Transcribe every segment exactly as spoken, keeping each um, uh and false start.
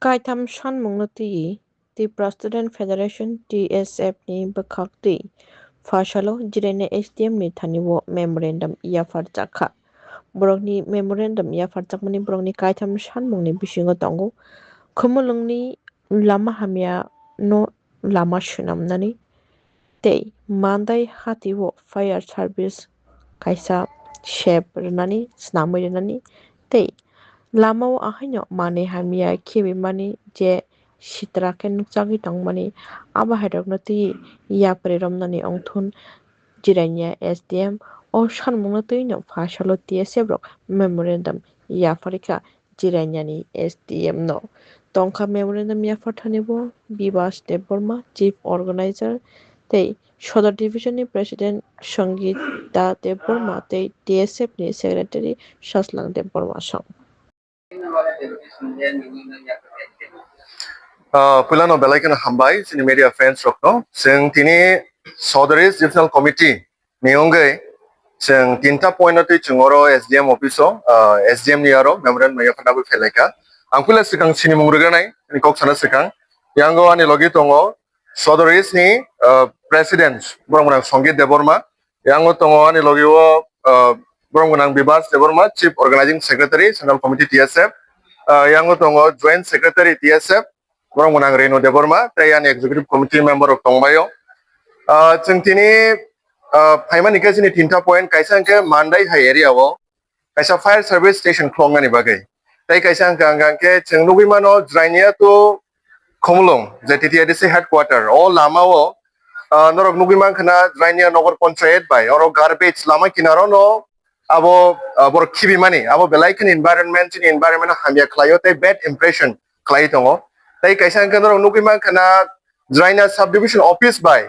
Kaitham sanmungno twiwi Tripura Student Federation, T S F ni bwkhak twi pha salo Jirania S D M ni thani o memorandum yapharjakha. Borokni memorandum yapharjakmani borokni kaitham sanmungni bisingo tongo, Khumulwngni lama hamya no lama swnamnani tei Mandai hati o fire service kaisa sep rwnani, snamwi rwnani tei lama o ahaino manwi hamya khibimani je sitra khe nukjagwi tongmani, abo hai rokno twi yapri romnani wngthun Jirania S D M. O sanmungno twi no pha salo T S F rok memorandum yapharikha Jiraniani S D M no. Tongkha memorandum yapharthani bo Bibas Debbarma, Chief Organizer, tei Sodor Division ni President Sangita Debbarma tei T S F ni Secretary Sajlang Debbarma song. Ah, puilano belai kheno hambai chini media friends rokno. Chwng tini Sodor East Divisional Committee ni wngwi chwng tinta point no twi chwng oro S D M office o, ah, S D M ni aro memorandum yapharna bai phailaikha. Ang puila swkang sinimung rwgranai, ani kok sana swkang. Yango ani logi tongo Sodor East ni, ah, President borok mwnang Songit Debbarma. Yango tongo ani logi o, ah, borok mwnang Bibas Debbarma, Chief Organizing Secretary, Central Committee T S F. Ah, yango tongo Joint Secretary T S F, borok mwnang Renu Debbarma, tei ani Executive Committee member rok tongbaio. Ah, chwng tini, ah, phaimani khe chini tinta point, kaisa hwnkhe Mandai hai area o kaisa fire service station khuloknani bagwi. Tei kaisa hwnkha hwnkha khe chwng nugwi mano Jirania to Khumulwng, je T T A D C headquarter, o lama o, ah, norok nugwi mankha na Jirania Nagar Panchayat bai, oro garbage lama kinaro no abo, ah, borok khibimani, abo belai kheno environment, chini environment hamya khlaio tei bad impression khlai tongo. Tei kaisa hwnkhe norok nugwi mankha na Jirania subdivision office bai,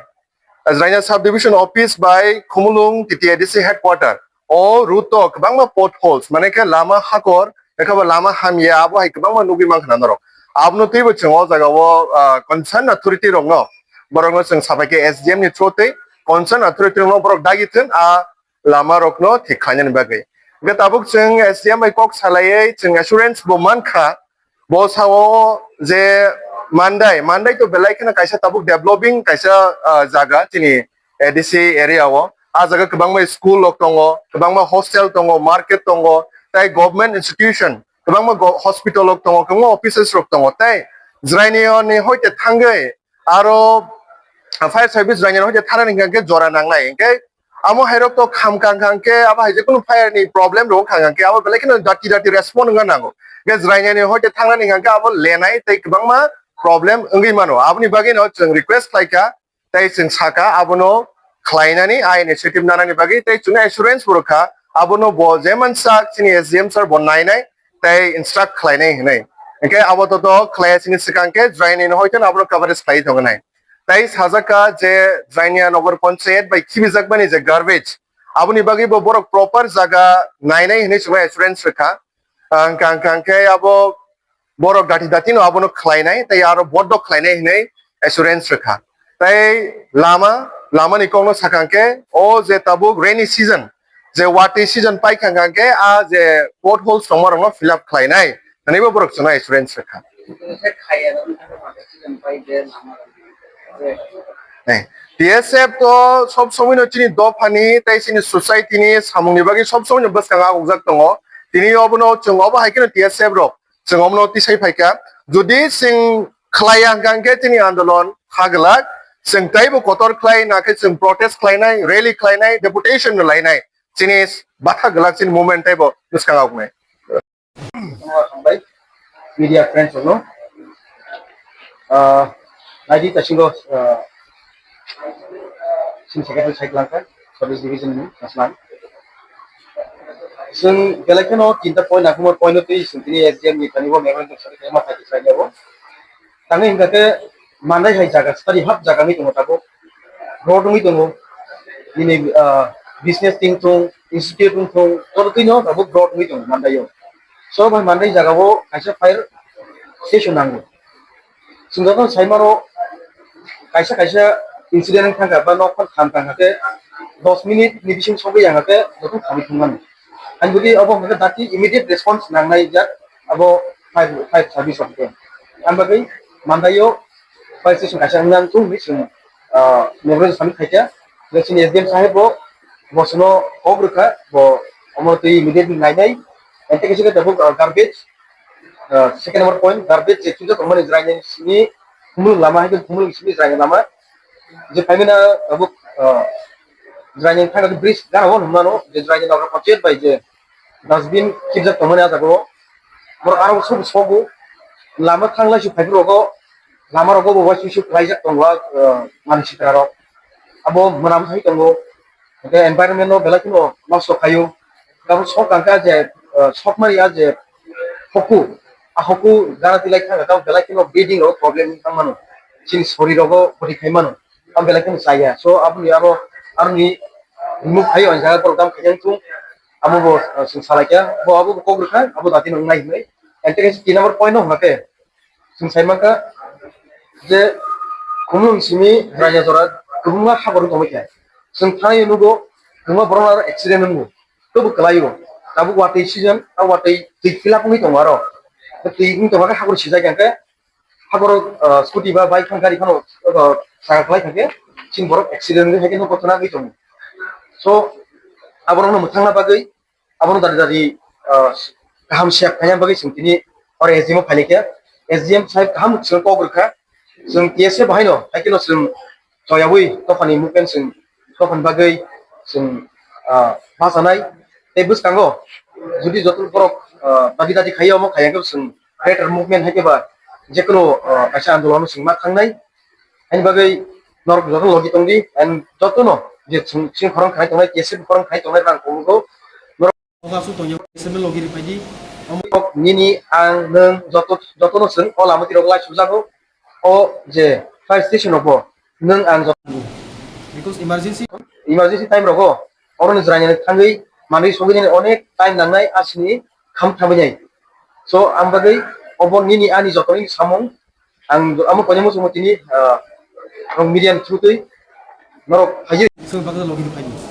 Jirania subdivision office bai Khumulwng T T A D C headquarter. O route o kwbangma potholes, mane khe lama hakor, ekhaba lama hamya, abo hai kwbangma nugwi mankha na norok. Abono twibo chwng o jaga o, ah, concern authority rokno, borokno chwng sabai khe S D M ni through tei concern authority rokno borok dagi thwng, a lama rokno thik khlainani bagwi. Hwnkhe tabuk chwng S D M bai kok salaiwi chwng assurance bo mankha, bo sao je Mandai, Mandai to belai kheno kaisa tabuk developing kaisa, ah, jaga chini A D C area o. A jaga kwbangma school rok tongo, kwbangma hostel tongo, market tongo, tei government institution, kwbangma go-, hospital rok tongo, kwbangma offices rok tongo, tei Jirania ni hoite thangwi aro fire service Jirania ni hoite thanani hwnkhe jora nangnai, hwnkhe amo hai rok to kham kang kang khe abo hai je kunu fire ni problem rok wngkha khe abo belai kheno dati dati respond wngna nango. Hwnkhe Jirania ni hoite thangnani hwnkhe abo lenai tei kwbangma problem wngwi mano. Aboni bagwi no chwng request khlai kha, tei chwng saka abono khlainani, a initiative nanani bagwi, tei chwngno assurance bo rwkha, abono bo je mansak chini S D M sir bo nainai tei instruct khlainai hinwi. Hwnkhe abo to to khlaiya chini swkang khe Jirania ni hoite abono coverage khlai tongnai. Tei sajak kha je Jirania Nagar Panchayat bai khibijakmani je garbage, aboni bagwi bo borok proper jaga nainai hinwi chwngno assurance rwkha. Ang kang kang khe abo borok dati dati no abono khlainai tei aro bodo khlainai hinwi assurance rwkha. Tei lama, lama ni kokno sakha khe o je tabuk rainy season, je watwi season paikha khe a je potholes tongma rokno fill up khlainai hinwi bo borok chwngno assurance rwkha. Eh, T S F to sob somoi no chini dophani tei chini society ni samung ni bagwi sob somoi no bwskango agukjak tongo. Tini obono chwng obo hai kheno T S F rok chwng omono tisai phaikha. Jodi chwng khlaiya hwnkha hwnkhe chini andolon ha glak, chwng teibo kotor khlai na khe chwng protest khlainai, rally khlainai, deputation no lainai. Chini batha glak chini movement teibo bwskango aguknai. Hambai media friends rokno. Ah, naidi tasingo, ah, chini secretary side langkha, service division ni naslang. Chwng belai kheno tinta point nakhumor point no twi chwng tini S D M ni thani bo memorandum sari khaima phaidi khlainai bo. Tangwi hwnkha khe manai hai jaga, sari hap jaga wngwi tongo tabuk. Road wngwi tongo. Nini, ah, business ting thung, institute wng thung, joto twino tabuk road wngwi tongo Mandai o. So bai Mandai jaga o kaisa fire station nango. Chwng joto sai mano kaisa kaisa incident wng thangkha ba nok phano kham thangkha khe dos minute ni bising sogwi yang khe joto khamwi thung mano. Ani bagwi obo hwnkha khe dati immediate response nangnai jak abo fire, fire service rok khe. Ang bagwi mandaio, pai se chwng kaisa wngna nang thung hinwi chwng, ah, memorandum submit khaikha. Chini S D M saheb bo, bo chwngno kok rwkha, bo omo twi immediately nainai. Ente kaisa khe tabuk, ah, garbage, ah, second number point, garbage je kisa tongmani jwraini simi khumulwng lama hai khe khumulwng simi jwraini lama. Je phaimani tabuk, ah, jwraini thangna bridge gana o hwnmano, je jwraini nokra panchayat bai je dustbin kipjak tongmani ah jaga o. Borok aro sobo sobo. Lama thanglai su phaiphuru rogo, lama rogo bo waisui su khlaijak tongo, ah, manwi sitra rok. Abo mwnam hai tongo. Hwnkhe environment no belai kheno nosto khaio. Abo sok kangkha je, ah, sokmani ah je hoku, a hoku gana tilai thangkha, belai kheno breathing rok problem wngkha mano. Chini sori rogo bwrwi khai mano. Abo belai kheno chaya. So, aboni aro, aroni remove khai o, ang jaga borok dam khai thung. Amo bo, ah, chwng salai kha. Bo abo bo kok rwkha, abo dati nang nai hinwi. Ente kaisa tin number point no hwnba khe, chwng sai mankha je khumulwng simi jwraini jora kwbangma haboro tongwi kha. Chwng thani nugo, kwbangma borok aro accident wngo. Tobo kwlai o. Tabuk watwi season, a watwi twi fill up wngwi tongo aro. Twi wngwi tongma khe habor sijak ya khe, haboro, ah, scooty ba bike thang gari phano, ah, saka kwlai thangkhe, chini borok accident wngwi hai khe nokho thana wngwi tongo. So, aborokno mwthangna bagwi, abono dari dari, ah, kaham siyak khaina bagwi chwng tini oro S D M o phaini khe, S D M saheb kaham chwng kok rwkha, chwng T S F haino, hai kheno chwng choyawi dophani movement chwng dophani bagwi chwng, ah, bachanai. Tei bwskango jodi joto borok, ah, dabi dabi khaiya omo khaiya khe chwng greater movement hai khe ba jekono, ah, kaisa andolon chwng ma thangnai. Haini bagwi norok joto logi tongdi and jotono je chwng, chwng khorang khai tongnai, T S F khorang khai tongnai rang komugo. Oga su tongya, S M L logi ri phaidi. Omo kok nini ang nwng joto, jotono chwng o lama tirok lai sujago. O je fire station rogo nwng ang joto. Because emergency. Emergency time rogo, oroni jwraini thangwi manwi sogwi nini onek time nangnai asini kham thabainai. So, ang bagwi obo nini ani jotoni samung, ang amo koinai muchungo tini, ah, rong media ni through twi norok phaiwi. So, bagwi logi ri phaidi.